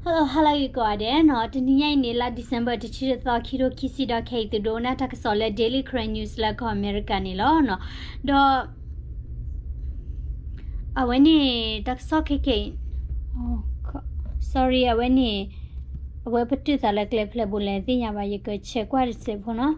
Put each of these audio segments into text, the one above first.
Hello, hello ဂ့ၤကိးဂၤဒဲးနီၤ, တနံၤညါအံၤန့ၣ် လါ December တဆံတသီ ခံထိခံဆံဒီး ခဲအံၤသုဒိကနၣ်တၢ်ကစီၣ်လၢ Daily Karen News လၢကီၢ်အမဲရကၤန့ၣ်လီၤနီၤ. ဒီး အဝဲန့ၣ် တၢ်ကစီၣ်ခဲခဲအံၤ sorry အဝဲန့ၣ် အဝဲပတုာ်သးလၢကျဲဖျဲးဘိလဲၣ်သ့ၣ်ညါဘၣ် ယကဆဲးကွၢ်တစဲးဖိနီၤ.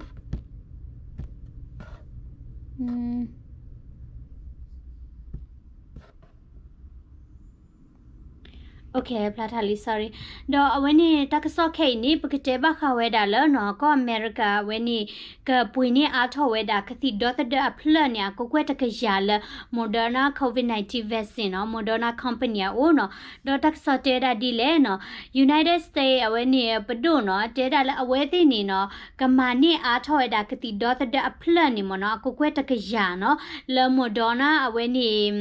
ဖျါထါလံ sorry. ဒီးအဝဲန့ၣ် တၢ်ကစီၣ်ခဲအံၤန့ၣ် ပကတဲဘၣ်ဃးဝဲဒၣ်လၢနီၤ ကီၢ်အမဲရကၤအဝဲန့ၣ် ကပှ့ၤန့ၢ်အါထီၣ်ဝဲဒၣ် ကသံၣ်ဒီသဒၢအဖျၢၣ်န့ၣ် အကကွဲၢ်တကယၤလၢ Moderna COVID nineteen vaccine နီၤ, Moderna company အအိၣ်နီၤ. ဒီးတၢ်ကစီၣ်တဲဝဲဒၣ်ဒ်လဲၣ်နီၤ, United States အဝဲန့ၣ် ပဒိၣ်နီၤ တဲဒၣ်လၢအဝဲသ့ၣ်န့ၣ်နီၤ ကမၤန့ၢ်အါထီၣ်ဝဲဒၣ် ကသံၣ်ဒီသဒၢအဖျၢၣ်န့ၣ်မ့ၢ်နီၤ အကကွဲၢ်တကယၤနီၤ လၢ Moderna အဝဲန့ၣ်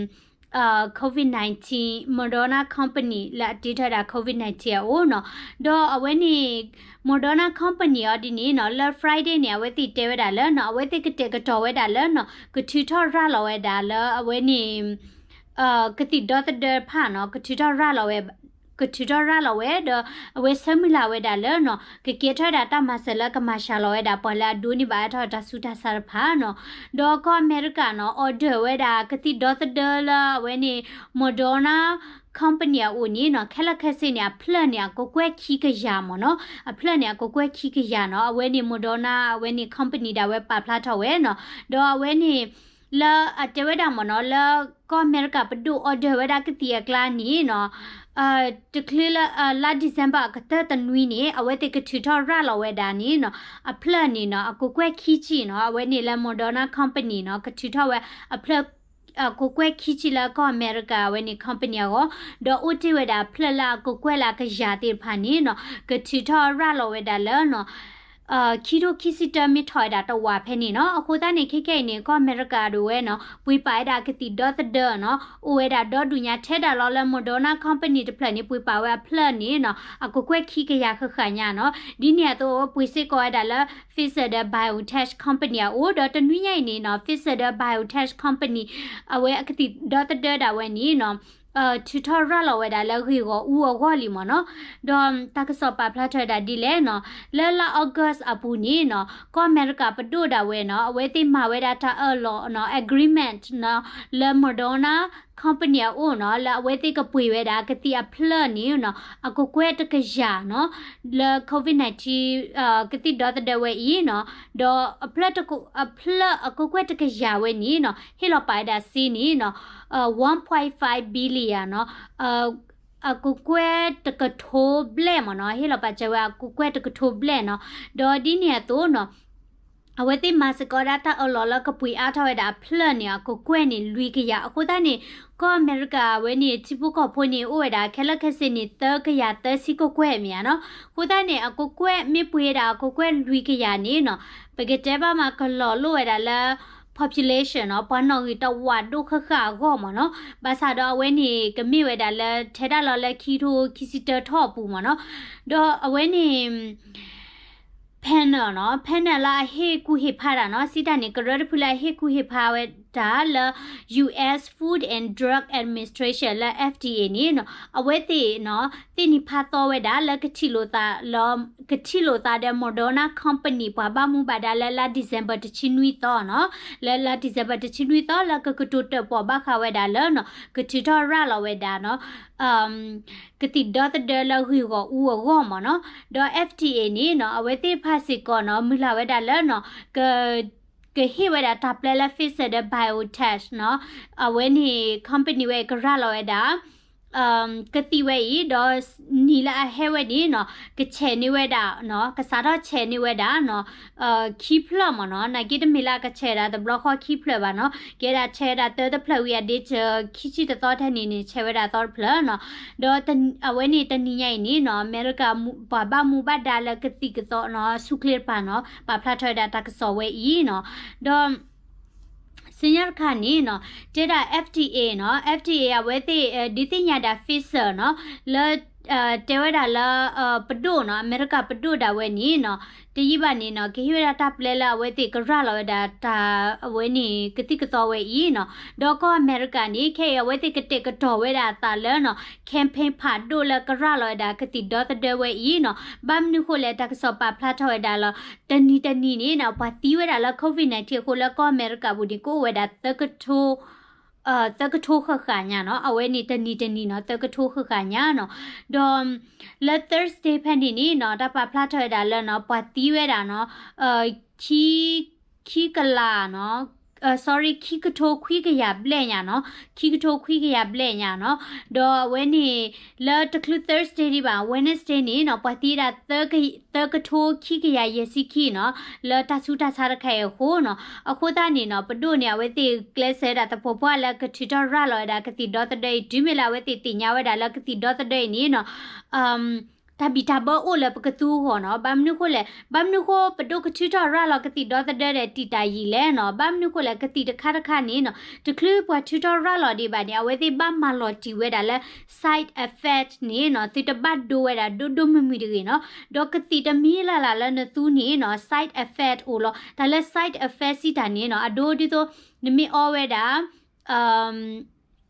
COVID nineteen, Moderna company လၢအတ့ထီၣ်ဝဲဒၣ် COVID nineteen အအိၣ်နီၤ. ဒီးအဝဲန့ၣ် Moderna company အီၤဒ်န့ၣ်နီၤ လၢ Friday န့ၣ် အဝဲသ့ၣ်တဲဝဲဒၣ်လၢနီၤ အဝဲသ့ၣ်ကတဲာ်ကတီၤဝဲဒၣ်လၢနီၤ ကထုးထီၣ်ရၤလီၤဝဲဒၣ်လၢအဝဲန့ၣ် ကသံၣ်ဒီသဒၢတဖၣ်နီၤ ကထုးထီၣ်ရၤလီၤဝဲ ကထုးထီၣ်ရၤလီၤဝဲ ဒီးအဝဲဆၢမုၢ်လၢ်ဝဲဒၣ်လၢနီၤ ကကဲထီၣ်ဝဲဒၣ်တၢ်မၤစၢၤလၢကမၤစှၤလီၤဝဲဒၣ် ပှၤလၢအဒိးန့ၢ်ဘၣ်အါထီၣ်တၢ်ဆူးတၢ်ဆါတဖၣ်နီၤ. ဒီးကီၢ်အမဲရကၤနီၤ order ဝဲဒၣ် ကသံၣ်ဒီသဒၢလၢအဝဲန့ၣ် Moderna company အအိၣ်န့ၣ်နီၤ ခဲလၢာ်ခဲဆ့န့ၣ် အဖျၢၣ်န့ၣ် အကကွဲၢ်ခံကယၤမ့ၢ်နီၤ, အဖျၢၣ်န့ၣ် အကကွဲၢ်ခံကယၤနီၤ. အဝဲန့ၣ် Moderna အဝဲန့ၣ် company ဒၣ်ဝဲပာ်ဖျါထီၣ်ဝဲနီၤ. ဒီးအဝဲန့ၣ် လၢအတဲဝဲဒၣ်မ့ၢ်နီၤ လၢကီၢ်အမဲရကၤပဒိၣ် order ဝဲဒၣ်ကသံၣ်အကျါန့ၣ်နီၤ တချုးလၢ လါ December အကတၢၢ်တနွံန့ၣ် အဝဲသ့ၣ်ကထုးထီၣ်ရၤလီၤဝဲဒၣ်န့ၣ်နီၤ အဖျၢၣ်န့ၣ်နီၤ အကကွဲၢ်ခံဆံနီၤ. အဝဲန့ၣ်လၢ Moderna company နီၤ ကထုးထီၣ်ဝဲအဖျၢၣ် အကကွဲၢ်ခံဆံလၢကီၢ်အမဲရကၤအဝဲန့ၣ် company အဂီၢ်, ဒီးအိၣ်တ့ၢ်ဝဲဒၣ်အဖျၢၣ်လၢအကကွဲၢ်လၢအကယၤသ့ၣ်တဖၣ်န့ၣ်နီၤ ကထုးထီၣ်ရၤလီၤဝဲဒၣ်လၢနီၤ ခံထိခံဆံတၢ မ့ၢ်ထီၣ်ဝဲဒၣ်တဝာ်ဖဲန့ၣ်နီၤ. အဃိသတးန့ၣ် ခဲခဲအံၤန့ၣ် ကီၢ်အမဲရကၤဒၣ်ဝဲနီၤ ပှ့ၤပာ်ဝဲဒၣ်ကသံၣ်ဒီသဒၢနီၤ အိၣ်ဝဲဒၣ်ဒီဒူၣ်ညါ ထဲဒၣ်လီၤလၢ Moderna company တဖျၢၣ်န့ၣ် ပှ့ၤပာ်ဝဲအဖျၢၣ်န့ၣ်နီၤ အကကွဲၢ်ခံကယၤဃၣ်ဃၣ်ညါနီၤ. ဒ်န့ၣ်အသိး ပှ့ၤစ့ၢ်ကီးဝဲဒၣ်လၢ Pfizer ဒီး BioNTech company အအိၣ် ဒီးတနွံညါအံၤန့ၣ်နီၤ Pfizer ဒီး BioNTech company အဝဲအကသံၣ်ဒီသဒၢဒၣ်ဝဲန့ၣ်နီၤ ထုးထီၣ်ရၤလီၤဝဲဒၣ်လၢဂ့ၢ်ဂီၢ်အူအဂီၢ်လံမ့ၢ်နီၤ. ဒီးတၢ်ကစီၣ်ပာ်ဖျါထီၣ်ဝဲဒၣ်ဒ်လဲၣ်နီၤ လၢလါ August အပူၤန့ၣ်နီၤ ကီၢ်အမဲရကၤပဒိၣ်ဒၣ်ဝဲနီၤ အဝဲသ့ၣ်မၤဝဲဒၣ်တၢ်အၢၣ်လီၤနီၤ agreement နီၤ လၢ Moderna company အအိၣ်နီၤ လၢအဝဲသ့ၣ်ကပှ့ၤဝဲဒၣ်ကသံၣ်အဖျၢၣ်န့ၣ်နီၤ အကကွဲၢ်တကယၤနီၤ လၢ COVID nineteen ကသံၣ်ဒီသဒၢဝဲအံၤနီၤ ဒီးအဖျၢၣ်တက အဖျၢၣ်အကကွဲၢ်တကယၤဝဲန့ၣ်နီၤ ဟ့ၣ်လီၤပာ်ဝဲဒၣ်စ့န့ၣ်နီၤ one point five billion နီၤ အကကွဲၢ်တကထိဘျဲၣ်မ့ၢ်နီၤ ဟ့ၣ်လီၤပာ်စၢၤဝဲအကကွဲၢ်တကထိဘျဲၣ်နီၤ. ဒီးဒ်န့ၣ်အသိးနီၤ အဝဲသ့ၣ်မၤစ့ၢ်ကီးဒၣ်တၢ်အၢၣ်လီၤလၢကပှ့ၤအါထီၣ်ဝဲဒၣ်အဖျၢၣ်န့ၣ် အကကွဲၢ်န့ၣ်လွံၢ်ကယၤ. အဃိသတးန့ၣ် ကီၢ်အမဲရကၤဝဲန့ၣ် ထံဖိကီၢ်ဖိန့ၣ် အိၣ်ဝဲဒၣ်ခဲလၢာ်ခဲဆ့န့ၣ် သၢကယၤသၢဆံကကွဲၢ်မ့ၢ်ဧါနီၤ. အဃိသတးန့ၣ် အကကွဲၢ်မ့ၢ်ပှ့ၤဝဲဒၣ်အကကွဲၢ်လွံၢ်ကယၤန့ၣ်နီၤ ပကတဲဘၣ်မးကလီၤလိၣ်ဝဲဒၣ်လၢ population နီၤ ပှၤနီၣ်ဂံၢ်တဝာ်ဒိၣ်ဃၣ်ဃၣ်အဂီၢ်မ့ၢ်နီၤ. ဘၣ်ဆၣ်ဒီးအဝဲန့ၣ် ကမ့ၢ်ဝဲဒၣ်လၢထဲဒၣ်လီၤလၢခံထိခံဆံတၢထီၣ်အပူၤမ့ၢ်နီၤ. ဒီးအဝဲန့ၣ် panel နီၤ panel လၢအဟ့ၣ်ကူၣ်ဟ့ၣ်ဖးတၢ်နီၤ စံးတၢ်န့ၣ် ကရၢတဖုလၢအဟ့ၣ်ကူၣ်ဟ့ၣ်ဖးဝဲဒၣ်လၢ U S Food and Drug Administration လၢ F D A န့ၣ်နီၤ အဝဲသ့ၣ်နီၤ သ့ၣ်နံၤဖးသီဝဲဒၣ်လၢကထံၣ်လိာ်သးလၢ ကထံၣ်လိာ်သးဒီး Moderna company ပှၤဘၣ်မူဘၣ်ဒါလၢလါ December တဆံနွံသီနီၤ လၢလါ December တဆံနွံသီလၢကကတိၤတၢၣ်ပီၣ်ဘၣ်ဃးဝဲဒၣ်လၢနီၤ ကထုးထီၣ်ရၤလီၤဝဲဒၣ်နီၤ ကသံၣ်ဒီသဒၢလၢဂ့ၢ်ဂီၢ်အူအဂီၢ်မ့ၢ်နီၤ. ဒီး F D A န့ၣ်နီၤ အဝဲသ့ၣ်တဖၣ်စ့ၢ်ကီးနီၤ မုၢ်လၢ်ဝဲဒၣ်လၢနီၤ က ကဟ့ၣ်ဝဲဒၣ်တၢ်ပျဲလၢ Pfizer ဒီး BioNTech နီၤ အဝဲန့ၣ် company ဝဲကရၤလီၤဝဲဒၣ် ကသံၣ်ဝဲအံၤ ဒီးနံၣ်လၢအဟဲဝဲန့ၣ်နီၤ ကဆဲးန့ၢ်ဝဲဒၣ်နီၤ ကစးထီၣ်ဆဲးန့ၢ်ဝဲဒၣ်နီၤ ခံဖျၢၣ်မ့ၢ်နီၤ. နာ်က့တမ့ၢ်လၢအကဆဲးဝဲဒၣ်တဘျီဃီခံဖျၢၣ်ဘၣ်နီၤ ကဲဒၣ်ဆဲးဝဲဒၣ်သၢတဖျၢၣ်ဝံၤအဒ့စၢၤ ခံဆံတသီထဲန့ၣ်န့ၣ် ဆဲးဝဲဒၣ်သီတဖျၢၣ်နီၤ. ဒီးအဝဲန့ၣ်တနံၤညါအံၤန့ၣ်နီၤ အမဲရကၤပှၤဘၣ်မူဘၣ်ဒါလၢကသံၣ်ကသီနီၤ ဆူၣ်ချ့တဖၣ်နီၤ ပာ်ဖျါထီၣ်ဝဲဒၣ်တၢ်ကစီၣ်ဝဲအံၤနီၤ. ဒီး ဆူညါတခါန့ၣ်နီၤ တဲဒၣ် F D A နီၤ F D A အဝဲသ့ၣ် ဒုးသ့ၣ်ညါဒၣ် Pfizer နီၤ လၢ တဲဝဲဒၣ်လၢ ပဒိၣ်နီၤ, အမဲရကၤပဒိၣ်ဒၣ်ဝဲန့ၣ်နီၤ, တယံာ်ဘၣ်န့ၣ်နီၤ ကဟ့ၣ်ဝဲဒၣ်တၢ်ပျဲလၢအဝဲသ့ၣ်ကရၤလီၤဝဲဒၣ်တၢ် အဝဲန့ၣ်ကသံၣ်ကသီဝဲအံၤနီၤ. ဒီးကီၢ်အမဲရကၤန့ၣ် ခဲအံၤအဝဲသ့ၣ်ကတဲာ်ကတီၤဝဲဒၣ်အသးလၢနီၤ campaign ဖးဒိၣ်လၢကရၤလီၤဝဲဒၣ်ကသံၣ်ဒီသဒၢဝဲအံၤနီၤ. ဘၣ်မနုၤဃိလဲၣ် တၢ်ကစီၣ်ပာ်ဖျါထီၣ်ဝဲဒၣ်လၢ တနံၤတနံၤန့ၣ်နီၤ ပှၤသံဝဲဒၣ်လၢ COVID nineteen အဃိလၢကီၢ်အမဲရကၤပူၤန့ၣ် ကအိၣ်ဝဲဒၣ် သၢကထိဃၣ်ဃၣ်ညါနီၤ, အဝဲန့ၣ်တနံၤတနံၤနီၤ သၢကထိဃၣ်ဃၣ်ညါနီၤ. ဒီးလၢ Thursday ဖဲန့ၣ်န့ၣ်နီၤ တၢ်ပာ်ဖျါထီၣ်ဝဲဒၣ်လၢနီၤ ပှၤသံဝဲဒၣ်နီၤ ခံ ခံကလးနီၤ sorry ခံကထိခွံကယၤဘျဲၣ်ညါနီၤ, ခံကထိခွံကယၤဘျဲၣ်ညါနီၤ. ဒီးအဝဲန့ၣ် လၢတချုး Thursday ဒံးဘၣ် Wednesday န့ၣ်နီၤ ပှၤသံဝဲဒၣ် သၢကထိခံကယၤယဲၢ်ဆံခံနီၤ လၢတၢ်ဆူးတၢ်ဆါတခါအံၤအဃိနီၤ. အဃိသတးန့ၣ်နီၤ ပဒိၣ်န့ၣ် အဝဲသ့ၣ်ကျဲးစၢးဝဲဒၣ်သပှၢ်ပှၢ်လၢကထုးထီၣ်ရၤလီၤဝဲဒၣ်ကသံၣ်ဒီသဒၢအံၤ တုၤမ့ၢ်လၢအဝဲသ့ၣ်သ့ၣ်ညါဝဲဒၣ်လၢကသံၣ်ဒီသဒၢအံၤန့ၣ်နီၤ တၢ်ဘံၣ်တၢ်ဘၢအိၣ်လၢပကသူအဂီၢ်နီၤ. ဘၣ်မနုၤဃိလဲၣ်, ဘၣ်မနုၤဃိပဒိၣ်ကထုးထီၣ်ရၤလီၤကသံၣ်ဒီသဒၢဒီးတံာ်တာ်ယံာ်လဲၣ်နီၤ. ဘၣ်မနုၤဃိလဲၣ် ကသံၣ်တခါတခါန့ၣ်နီၤ တချုးပှၤထုးထီၣ်ရၤလီၤဒံးဘၣ်န့ၣ် အဝဲသ့ၣ်ဘၣ်မၤလီၤတံၢ်ဝဲဒၣ်လၢ side effect န့ၣ်နီၤ သုတဘၣ်ဒိဝဲဒၣ်ဒိၣ်ဒိၣ်မုၢ်မုၢ်တဂ့ၤနီၤ. ဒီးကသံၣ်တမံၤလၢ်လၢ်လၢနသူန့ၣ်နီၤ side effect အိၣ်လီၤ. တၢ်လၢ side effect စံးတၢ်န့ၣ်နီၤ အဒိဒ်သိး နမ့ၢ်အီဝဲဒၣ်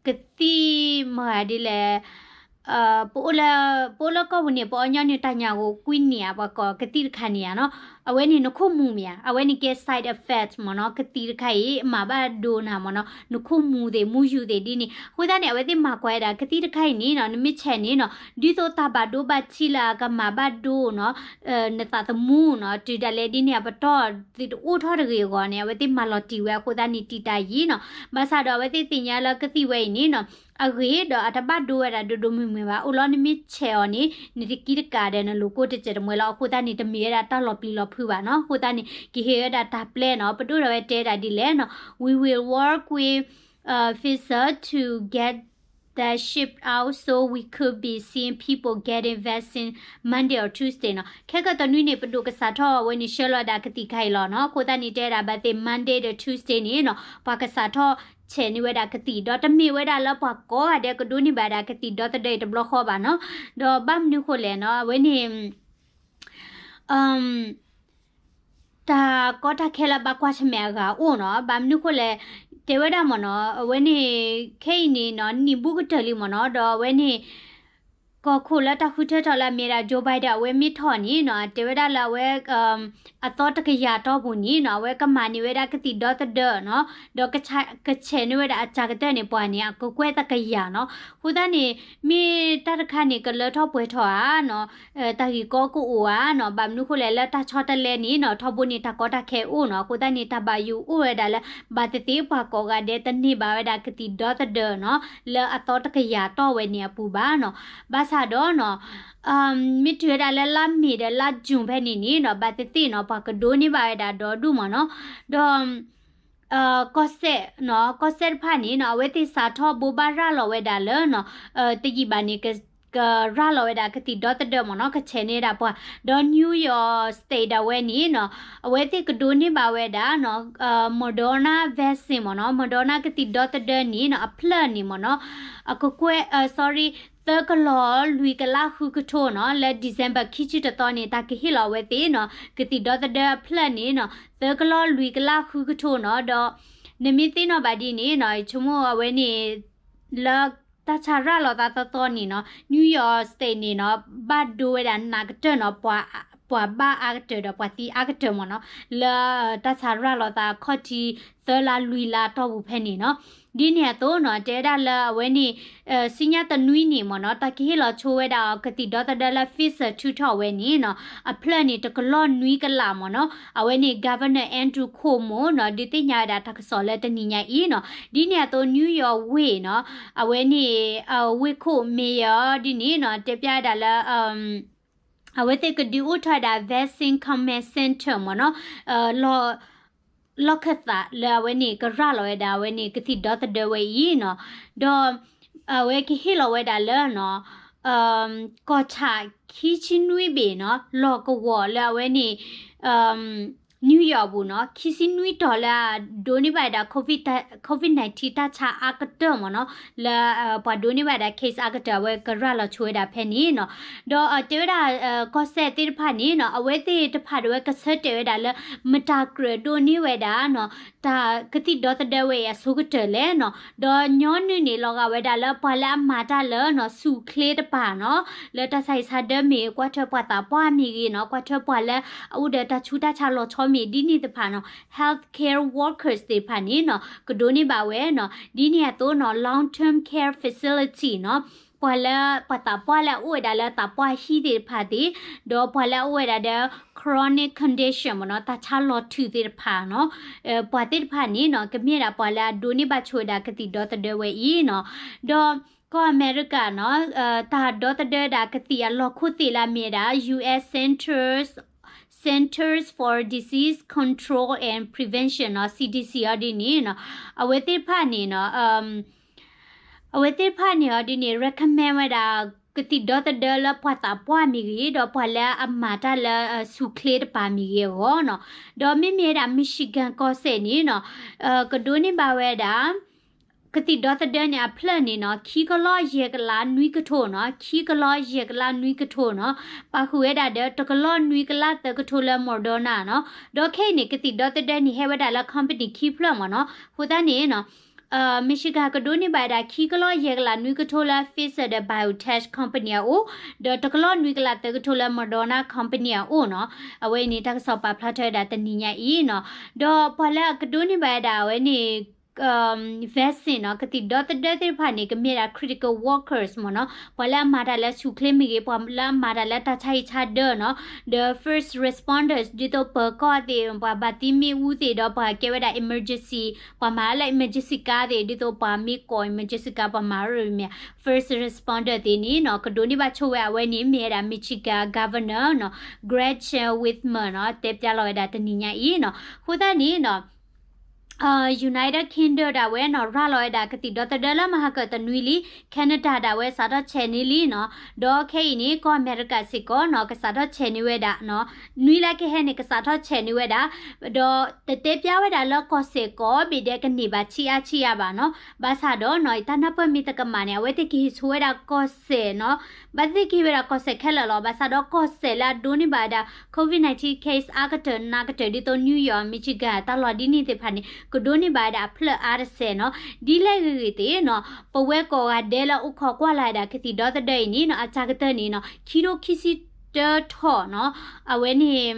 ကသံၣ်မၤဒ်လဲၣ် ပအိၣ်လၢ ပအိၣ်လၢကီၢ်ပူၤန့ၣ် ပအီညီနုၢ်တၢ်ညၣ်ဂိၢ်ကွံန့ၢ်ဧါ ပှၤကိးကသံၣ်တခါန့ၣ်ဧါနီၤ. အဝဲန့ၣ်နခိၣ်မူၤမ့ၢ်ဧါ, အဝဲန့ၣ်ကဲ side effect မ့ၢ်နီၤ. ကသံၣ်တခါအံၤ မၤဘၣ်ဒိနၤမ့ၢ်နီၤ, နခိၣ်မူၤသ့ၣ် မူၤယူၤသ့ၣ်ဒ်န့ၣ်. အဃိသတးန့ၣ် အဝဲသ့ၣ်မၤကွၢ်ဝဲဒၣ် ကသံၣ်တခါအံၤန့ၣ်နီၤ နမ့ၢ်ဆဲးန့ၣ်နီၤ ဒ်သိးတၢ်ဘၣ်ဒိဘၣ်ထံးလၢအကမၤဘၣ်ဒိနီၤ နသးသမူနီၤ တုၤဒၣ်လဲာ်ဒ်န့ၣ် အပတီၢ်သ့ၣ်တအိၣ်ထီၣ်တဂ့ၤအဂီၢ်န့ၣ် အဝဲသ့ၣ်မၤလီၤတံၢ်ဝဲအဃိသတးန့ၣ် တံာ်တာ်ယံာ်နီၤ. ဘၣ်ဆၣ်ဒီးအဝဲသ့ၣ်သ့ၣ်ညါလၢကသံၣ်ဝဲအံၤန့ၣ်နီၤ အဂ့ၤဒီးအတဘၣ်ဒိဝဲဒၣ်ဒိၣ်ဒိၣ်မုၢ်မုၢ်ဘၣ်. အိၣ်လီၤ နမ့ၢ်ဆဲးအီၤန့ၣ် နတကံတကးဒီးနလိၤကိၢ်တစဲးတမှဲလီၤ. အဃိသတးန့ၣ် တမ့ၢ်ဝဲဒၣ်တၢ်လီၤပျံၤလီၤဖုးဘၣ်နီၤ. အဃိသတးန့ၣ် ကဟ့ၣ်ဝဲဒၣ်တၢ်ပျဲနီၤ. ပဒိၣ်ဒီးဝဲတဲဒၣ်ဒ်လဲၣ်နီၤ We will work with Pfizer to get that shipped out so we could be seeing people getting vaccine Monday or Tuesday နီၤ. ခဲကတနွံန့ၣ် ပဒိၣ်ကစးထီၣ်အဝဲန့ၣ် ဆှၢလီၤဒၣ်ကသံၣ်ခါအံၤလီၤနီၤ. အဃိသတးန့ၣ် တဲဒၣ်ဘၣ်သ့ၣ် Monday ဒီး Tuesday န့ၣ်နီၤ ပှၤကစးထီၣ်ဆဲးန့ၢ်ဝဲဒၣ်ကသံၣ် ဒီးတမ့ၢ်ဝဲဒၣ်လၢပှၤကိးဂၤဒဲးကဒိးန့ၢ်ဘၣ်ဒၣ်ကသံၣ်ဒီသဒၢအံၤတဘျီဃီဘၣ်နီၤ. ဒီးဘၣ်မနုၤဃိလဲၣ်နီၤ အဝဲန့ၣ် တၢ်ကီတၢ်ခဲလၢဘၣ်ကွၢ်ဆၢၣ်မဲာ်အဂၤအိၣ်နီၤ. ဘၣ်မနုၤဃိလဲၣ် တဲဝဲဒၣ်မ့ၢ်နီၤ အဝဲန့ၣ် ခဲအံၤန့ၣ်နီၤ နံၣ်ဘူးကတၢၢ်လံမ့ၢ်နီၤ. ဒီးအဝဲန့ၣ် ကီၢ်ခိၣ်လၢတၢ်ဃုထၢထီၣ်လၢအမ့ၢ်ဒၣ် Joe Biden အဝဲမ့ၢ်ထီၣ်န့ၣ်နီၤ တဲဝဲဒၣ်လၢအဝဲ အသီတကယၤတီၢ်ပူၤန့ၣ်နီၤ အဝဲကမၤန့ၢ်ဝဲဒၣ်ကသံၣ်ဒီသဒၢနီၤ ဒီးကဆဲးန့ၢ်ဝဲဒၣ်အစှၤကတၢၢ်န့ၣ် ပှၤန့ၣ် အကကွဲၢ်တကယၤနီၤ. အဃိသတးန့ၣ် မ့ၢ်တၢ်တခါန့ၣ် ကလၢထီၣ်ပှဲၤထီၣ်ဧါနီၤ တၢ်ဂ့ၢ်ကီကအိၣ်ဧါနီၤ. ဘၣ်မနုၤဃိလဲၣ် လၢတၢ်ဆီတလဲန့ၣ်နီၤ ထီဘိန့ၣ် တၢ်ကီတၢ်ခဲအိၣ်နီၤ. အဃိသတးန့ၣ် တၢ်ဘၣ်ယိၣ်အိၣ်ဝဲဒၣ်လၢ ဘၣ်သ့ၣ်သ့ၣ်ပှၤကိးဂၤဒဲးတန့ၢ်ဘၣ်ဝဲဒၣ်ကသံၣ်ဒီသဒၢနီၤ လၢအသီတကယၤတီၢ်ဝဲန့ၣ်အပူၤဘၣ်နီၤ. ဘၣ်ဆၣ်ဒီးနီၤ မ့ၢ်တုၤဝဲဒၣ်လၢလါမ့ၤဒီးလါယူၤဖဲန့ၣ်န့ၣ်နီၤ ဘၣ်သ့ၣ်သ့ၣ်နီၤ ပှၤကဒိးန့ၢ်ဘၣ်ဝဲဒၣ်ဒီဒူၣ်မ့ၢ်နီၤ. ဒီး ကီၢ်စဲၣ်နီၤ ကီၢ်စဲၣ်တဖၣ်န့ၣ်နီၤ အဝဲသ့ၣ်စးထီၣ်ဘိးဘၣ်ရၤလီၤဝဲဒၣ်လၢနီၤ တယံာ်ဘၣ်န့ၣ် ကရၤလီၤဝဲဒၣ်ကသံၣ်ဒီသဒၢမ့ၢ်နီၤ ကဆဲးန့ၢ်ဒၣ်ပှၤ ဒီး New York State ဒၣ်ဝဲန့ၣ်နီၤ အဝဲသ့ၣ်ကဒိးန့ၢ်ဘၣ်ဝဲဒၣ်နီၤ Moderna vaccine မ့ၢ်နီၤ Moderna ကသံၣ်ဒီသဒၢန့ၣ်နီၤ အဖျၢၣ်န့ၣ်မ့ၢ်နီၤ အကကွဲၢ် sorry သၢကလီၤလွံၢ်ကလးဃုကထိနီၤ လၢ December ခံဆံတသီန့ၣ် တၢ်ကဟ့ၣ်လီၤအဝဲသ့ၣ်နီၤ ကသံၣ်ဒီသဒၢအဖျၢၣ်န့ၣ်နီၤ သၢကလီၤလွံၢ်ကလးဃုကထိနီၤ ဒီး နမ့ၢ်သ့ၣ်နီၣ်ဘၣ်ဒ်န့ၣ်နီၤ ဆိကမိၣ်အဝဲန့ၣ် လၢတၢ်ဆါရၤလီၤသးသီသီန့ၣ်နီၤ New York State န့ၣ်နီၤ ဘၣ်ဒိဝဲဒၣ်နးကတၢၢ်နီၤ ပှၤဘၣ်အါကတၢၢ်ဒီးပှၤသံအါကတၢၢ်မ့ၢ်နီၤ လၢတၢ်ဆါရၤလီၤသးခီၣ်ထံးသၢလါလွံၢ်လါတီၢ်ပူၤဖဲန့ၣ်နီၤ ဒ်န့ၣ်အသိးနီၤ တဲဝဲဒၣ်လၢအဝဲန့ၣ် စံညါတနွံန့ၣ်မ့ၢ်နီၤ တၢ်ကဟ့ၣ်လီၤဆိဝဲဒၣ်အီၤကသံၣ်ဒီသဒၢလၢ Pfizer ထုးထီၣ်ဝဲန့ၣ်နီၤ အဖျၢၣ်န့ၣ်တကလီၤနွံကလးမ့ၢ်နီၤ အဝဲန့ၣ် Governor Andrew Cuomo နီၤ ဒုးသ့ၣ်ညါဝဲဒၣ်တၢ်ကစီၣ်လၢတနံၤညါအံၤနီၤ ဒ်န့ၣ်အသိး New York ဝ့ၢ်နီၤ အဝဲန့ၣ် ဝ့ၢ်ခိၣ် mayor ဒ်န့ၣ်နီၤ တဲပျးဝဲဒၣ်လၢ အဝဲသ့ၣ်ကဒုးအိၣ်ထီၣ်ဝဲဒၣ် Vaccine Command Center မ့ၢ်နီၤ လီၢ်ခၢၣ်သးလၢအဝဲန့ၣ် ကရၤလီၤဝဲဒၣ် အဝဲန့ၣ်ကသံၣ်ဒီသဒၢဝဲအံၤနီၤ ဒီး အဝဲကဟ့ၣ်လီၤဝဲဒၣ်လၢနီၤ ကီၢ်ဆၣ်ခံဆံနွံဘ့ၣ်နီၤ လီၢ်ကဝီၤလၢအဝဲန့ၣ် လီၢ် New York ပူၤနီၤ ခံဆံနွံတီၤလၢအဒိးန့ၢ်ဘၣ်ဝဲဒၣ် COVID, COVID nineteen တၢ်ဆါအါကတၢၢ်မ့ၢ်နီၤ, လၢ ပှၤဒိးန့ၢ်ဘၣ်ဝဲဒၣ် case အါကတၢၢ် အဝဲကရၤလီၤဆိဝဲဒၣ်ဖဲန့ၣ်နီၤ. ဒီးတဲဝဲဒၣ် ကီၢ်စဲၣ်သ့ၣ်တဖၣ်န့ၣ်နီၤ အဝဲသ့ၣ်တဖၣ်ဒၣ်ဝဲကဆၢတဲာ်ဝဲဒၣ်လၢ မတၤကြၢးဒိးန့ၢ်ဝဲဒၣ်နီၤ တၢ်ကသံၣ်ဒီသဒၢဝဲအံၤအဆိကတၢၢ်လဲၣ်နီၤ. ဒီးညီနုၢ်န့ၣ် လီၤဂာ်ဝဲဒၣ်လၢပှၤလၢအမၤတၢ်လၢနီၤ ဆူၣ်ချ့တပၤနီၤ, လၢတၢ်ဆါဟံၣ်ဆါဒၢမ့ၢ်ဂ့ၤ ကွၢ်ထွဲပှၤသးပှၢ်မ့ၢ်ဂ့ၤနီၤ, ကွၢ်ထွဲပှၤလၢအအိၣ်ဒီးတၢ်ဆူးတၢ်ဆါလီၤဆီမ့ၢ် ဒ်န့ၣ်တဖၣ်နီၤ healthcare workers သ့ၣ်တဖၣ်န့ၣ်နီၤ ကဒိးန့ၢ်ဘၣ်ဝဲနီၤ. ဒ်န့ၣ်အသိးနီၤ long term care facility နီၤ ပှၤလၢ ပှၤသးပှၢ်လၢအအိၣ်ဝဲဒၣ်လၢသးပှၢ်ဟံၣ်သ့ၣ်တဖၣ်သ့ၣ်, ဒီးပှၤလၢအအိၣ်ဝဲဒၣ်ဒီး chronic condition မ့ၢ်နီၤ တၢ်ဆါလီၤထုးသ့ၣ်တဖၣ်နီၤ, ပှၤသ့ၣ်တဖၣ်န့ၣ်နီၤ ကမ့ၢ်ဒၣ်ပှၤလၢအဒိးန့ၢ်ဘၣ်ဆိဝဲဒၣ်ကသံၣ်ဒီသဒၢဝဲအံၤနီၤ. ဒီးကီၢ်အမဲရကၤနီၤ တၢ်ဒီသဒၢဒၣ်ကသံၣ်အလီၢ်ခိၣ်သ့ၣ်လၢအမ့ၢ်ဝဲဒၣ် US Centers, Centers for Disease Control and Prevention နီၤ CDC အီၤဒ်န့ၣ်နီၤ, အဝဲသ့ၣ်တဖၣ်န့ၣ်နီၤ အဝဲသ့ၣ်တဖၣ်န့ၣ်အီၤဒ်န့ၣ် recommend ဝဲဒၣ် ကသံၣ်ဒီသဒၢလၢပှၤသးပှၢ်မ့ၢ်ဂ့ၤ ဒီးပှၤလၢအမၤတၢ်လၢဆူၣ်ချ့တပၤမ့ၢ်ဂ့ၤအဂီၢ်နီၤ. ဒီးမ့မ့ၢ်ဝဲဒၣ် Michigan ကီၢ်စဲၣ်န့ၣ်နီၤ ကဒိးန့ၢ်ဘၣ်ဝဲဒၣ် ကသံၣ်ဒီသဒၢန့ၣ်အဖျၢၣ်န့ၣ်နီၤ ခံကလီၢ်ယဲၢ်ကလးနွံကထိနီၤ, ခံကလီၢ်ယဲၢ်ကလးနွံကထိနီၤ, ပာ်ဃုာ်ဝဲဒၣ်ဒီး တကလီၢ်နွံကလးသၢကထိလၢ Moderna နီၤ. ဒီးခဲအံၤန့ၣ် ကသံၣ်ဒီသဒၢန့ၣ် ဟဲဝဲဒၣ်လၢ company ခံဖျၢၣ်မ့ၢ်နီၤ. အဃိသတးန့ၣ်နီၤ Michigan ကဒိးန့ၢ်ဘၣ်ဝဲဒၣ် ခံကလီၢ်ယဲၢ်ကလးနွံကထိလၢ Pfizer ဒီး BioNTech company အအိၣ်, ဒီးတကလီၢ်နွံကလးသၢကထိလၢ Moderna company အအိၣ်နီၤ. အဝဲအံၤန့ၣ် တၢ်ကစီၣ်ပာ်ဖျါထီၣ်ဝဲဒၣ်တနံၤညါအံၤနီၤ. ဒီးပှၤလၢအကဒိးန့ၢ်ဘၣ်ဝဲဒၣ်အဝဲန့ၣ် vaccine နီၤ ကသံၣ်ဒီသဒၢသ့ၣ်တဖၣ်န့ၣ် ကမ့ၢ်ဒၣ် critical workers မ့ၢ်နီၤ, ပှၤလၢအမၤတၢ်လၢဆူၣ်ချ့မ့ၢ်ဂ့ၤ ပှၤလၢအမၤတၢ်လၢတၢ်ဆါဟံၣ်ဆါဒၢနီၤ, ဒီး first responders ဒ်သိးပၢၤကီၢ်သ့ၣ် ပှၤဘၣ်သံမ့ၣ်အူသ့ၣ် ဒီးပှၤကဲဝဲဒၣ် emergency ပှၤမၤလၢ emergency ကါသ့ၣ် ဒ်သိးပှၤမ့ၢ်ကိး emergency ကါ ပှၤမၤရၢမ့ၢ် first responder သ့ၣ်န့ၣ်နီၤ ကဒိးန့ၢ်ဘၣ်ဆိဝဲအဝဲန့ၣ် မ့ၢ်ဝဲဒၣ် Michigan Governor နီၤ Gretchen Whitmer နီၤ တဲဖျါလီၤဝဲဒၣ်တနံၤညါအံၤနီၤ. အဃိသတးန့ၣ်နီၤ United Kingdom ဒၣ်ဝဲနီၤ ရၤလီၤဝဲဒၣ်ကသံၣ်ဒီသဒၢလၢမဟါကၢၢ်တနွံလံ, Canada ဒၣ်ဝဲစးထီၣ်ဆဲးန့ၢ်လံနီၤ, ဒီးခဲအံၤန့ၣ် ကီၢ်အမဲရကၤစ့ၢ်ကီးနီၤ ကစးထီၣ်ဆဲးန့ၢ်ဝဲဒၣ်နီၤ, နွံလၢကဟဲန့ၣ် ကစးထီၣ်ဆဲးန့ၢ်ဝဲဒၣ်, ဒီးတတဲပျါဝဲဒၣ်လၢကီၢ်စဲၣ်ကိးဘ့ၣ်ဒဲးကန့ၢ်ဘၣ်ဆံးအါဆံးအါဘၣ်နီၤ, ဘၣ်ဆၣ်ဒီးနီၤ တၢ်နၢ်ပၢၢ်မ့ၢ်တကမၣ်န့ၣ် အဝဲသ့ၣ်ကဟ့ၣ်ဆိဝဲဒၣ်ကီၢ်စဲၣ်နီၤ, ဘၣ်သ့ၣ်ကဟ့ၣ်ဝဲဒၣ်ကီၢ်စဲၣ်ခဲလၢာ်လီၤ, ဘၣ်ဆၣ်ဒီးကီၢ်စဲၣ်လၢအဒိးန့ၢ်ဘၣ်ဝဲဒၣ် COVID nineteen case အါကတၢၢ်နးကတၢၢ် ဒ်သိး New York, Michigan တၢ်လီၢ်ဒ်န့ၣ်သ့ၣ်တဖၣ်န့ၣ် ကဒိးန့ၢ်ဘၣ်ဝဲဒၣ်အဖျၢၣ်အါတစဲးနီၤ, ဒ်လဲၣ်ဂ့ၤဂ့ၤသ့ၣ်နီၤ, ပဝဲကိးဂၤဒဲးလၢအိၣ်ခိးကွၢ်လၢ်ဝဲဒၣ်ကသံၣ်ဒီသဒၢအံၤန့ၣ်နီၤ, အစှၤကတၢၢ်န့ၣ်နီၤ ခံထိခံဆံတၢထီၣ်နီၤ, အဝဲန့ၣ်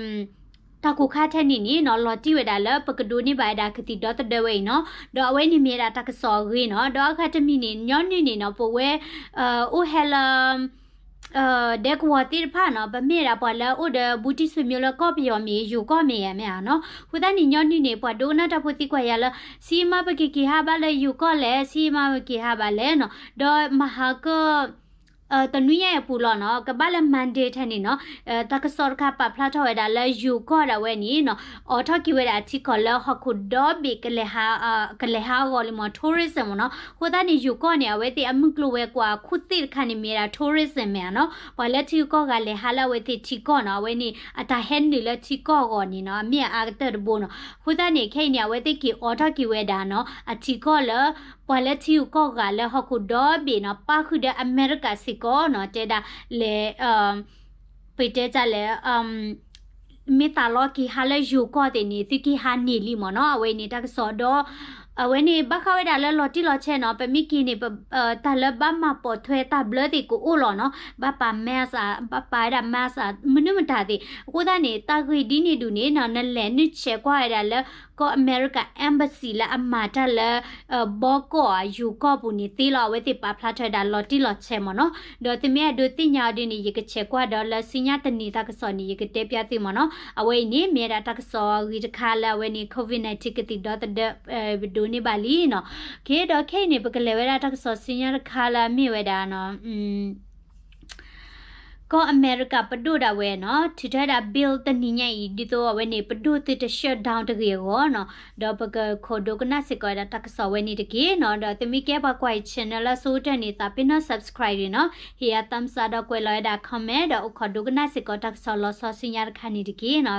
တၢ်ကိးခါထဲန့ၣ်န့ၣ်နီၤ လီၤတံၢ်ဝဲဒၣ်လၢပကဒိးန့ၢ်ဘၣ်ဝဲဒၣ်ကသံၣ်ဒီသဒၢဝဲအံၤနီၤ, ဒီးအဝဲန့ၣ်မ့ၢ်ဝဲဒၣ်တၢ်ကစီၣ်အဂ့ၤနီၤ, ဒီးအဂၤတမံၤန့ၣ် ညီနုၢ်န့ၣ်နီၤ ပဝဲ အိၣ်ဟဲလၢ ဒဲကဝီၤသ့ၣ်တဖၣ်နီၤ, ပမ့ၢ်ဝဲဒၣ်ပှၤလၢအအိၣ်ဒီးဘူးတံၢ်ဆွေမျိုးလၢကီၢ်ပယီၤမ့ၢ် ယိၤကီၢ်မ့ၢ်ဧါ မ့ၢ်ဧါနီၤ, အဃိသတးန့ၣ် ညီနုၢ်န့ၣ် ပှၤဒိကနၣ်တၢ်ဖိသံကွၢ်ယၤလၢ ဆံးမးပကက့ၤဟးဘၣ်လၢယိၤကီၢ်လဲၣ်, ဆံးမးပကက့ၤဟးဘၣ်လဲၣ်နီၤ, ဒီးမဟါကၢၢ် တနွံညါအံၤအပူၤလီၤနီၤ, ကဘၣ်လၢ Monday ထဲန့ၣ်နီၤ, တၢ်ကစီၣ်တခါပာ်ဖျါထီၣ်ဝဲဒၣ်လၢယိၤကီၢ်ဒၣ်ဝဲန့ၣ်နီၤ, အိးထီၣ်က့ၤဝဲဒၣ်အထံကီၢ်လၢဟီၣ်ခိၣ်ဒီဘ့ၣ် ကလဲၤဟးအဂီၢ်လံမ့ၢ် tourism မ့ၢ်နီၤ, အဃိသတးန့ၣ် ယိၤကီၢ်န့ၣ် အဝဲသ့ၣ်အမုၢ်ကျိၤဝဲၤကွာ်အခိၣ်သ့ၣ်တခါန့ၣ် မ့ၢ်ဝဲဒၣ် tourism မ့ၢ်ဧါနီၤ, ပှၤလၢထံဂုၤကီၢ်ဂၤလဲၤဟးလၢအဝဲသ့ၣ်ထံကီၢ်နီၤ, အဝဲန့ၣ် အတၢ်ဟဲနုာ်လၢထံကီၢ်အဂီၢ်န့ၣ်နီၤ, အမ့ၢ်အအါကတၢၢ်တဘိနီၤ, အဃိသတးန့ၣ် ခဲအံၤန့ၣ် အဝဲသ့ၣ်က့ၤအိးထီၣ်က့ၤဝဲဒၣ်နီၤ, အထံကီၢ်လၢ ပှၤလၢထံဂုၤကီၢ်ဂၤလၢဟီၣ်ခိၣ်ဒီဘ့ၣ်နီၤ, ပၣ်ဃုာ်ဒီးအမဲရကၤစ့ၢ်ကီးနီၤ, တဲဒၣ်လဲၣ် ပတဲတၢ်လဲၣ် မ့ၢ်သးလီက့ၤဟးလၢယိၤကီၢ်သ့ၣ်န့ၣ် သုက့ၤဟးန့ၢ်လံမ့ၢ်နီၤ, အဝဲအံၤန့ၣ်တၢ်ကစီၣ်ဒီး အဝဲန့ၣ်ဘၣ်ဃးဝဲဒၣ်လၢလီၤတံၢ်လီၤဆဲးနီၤ, ပမ့ၢ်က့ၤန့ၣ် တၢ်လၢဘၣ်မၤပိာ်ထွဲတၢ်ဘျၢသ့ၣ်ကအိၣ်လီၤနီၤ, ဘၣ်ပာ် mask ဘၣ်ပာ်ဝဲဒၣ် mask မနုၤမတၤသ့ၣ်, အဃိသတးန့ၣ် တၢ်ဂ့ၢ်ဒ်န့ၣ်ဒုးန့ၣ်နီၤ, နလဲၤနုာ်ဆဲးကွၢ်ဝဲဒၣ်လၢ ကီၢ်အမဲရကၤ embassy လၢအမၤတၢ်လၢ ဘီကီၢ်ဧါ ယိၤကီၢ်ပူၤန့ၣ်သ့လီၤ, အဝဲသ့ၣ်ပာ်ဖျါထီၣ်ဝဲဒၣ်လီၤတံၢ်လီၤဆဲးမ့ၢ်နီၤ, ဒီးသုမ့ၢ်အဲၣ်ဒိးသ့ၣ်ညါအီၤဒ်န့ၣ် ယကဆဲးကွၢ်ဒီးလၢဆူညါတနံၤတၢ်ကစီၣ်န့ၣ် ယကတဲပျါသုမ့ၢ်နီၤ, အဝဲအံၤန့ၣ် မ့ၢ်ဝဲဒၣ်တၢ်ကစီၣ်အဂ့ၤတခါလၢအဝဲန့ၣ် COVID nineteen ကသံၣ်ဒီသဒၢ ပဒိးန့ၢ်ဘၣ်လံနီၤ, က့ၤဒီးခဲအံၤန့ၣ် ပကလဲၤဝဲဒၣ်တၢ်ကစီၣ်ဆူညါတခါလၢအမ့ၢ်ဝဲဒၣ် ကီၢ်အမဲရကၤပဒိၣ်ဒၣ်ဝဲနီၤ, ထုးထီၣ်ဝဲဒၣ် bill တနံၤညါအံၤ ဒ်သိးအဝဲန့ၣ် ပဒိၣ်သုတ shutdown တဂ့ၤအဂီၢ်နီၤ, ဒီးပကခိးဒိကနၣ်စ့ၢ်ကီးဝဲဒၣ်တၢ်ကစီၣ်ဝဲန့ၣ်တက့ၢ်နီၤ, ဒီးသုမ့ၢ်ကဲပှၤကွၢ်အံၤ channel လၢအဆိကတၢၢ်န့ၣ် သးပ့ၤနီၣ် subscribe န့ၣ်နီၤ, ဟ့ၣ်ယၤ thumbs up ဒီးကွဲးလီၤဝဲဒၣ် comment ဒီးအိၣ်ခိးဒိကနၣ်စ့ၢ်ကီးတၢ်ကစီၣ်လီၤဆီဆူညါတခါန့ၣ်တက့ၢ်နီၤ.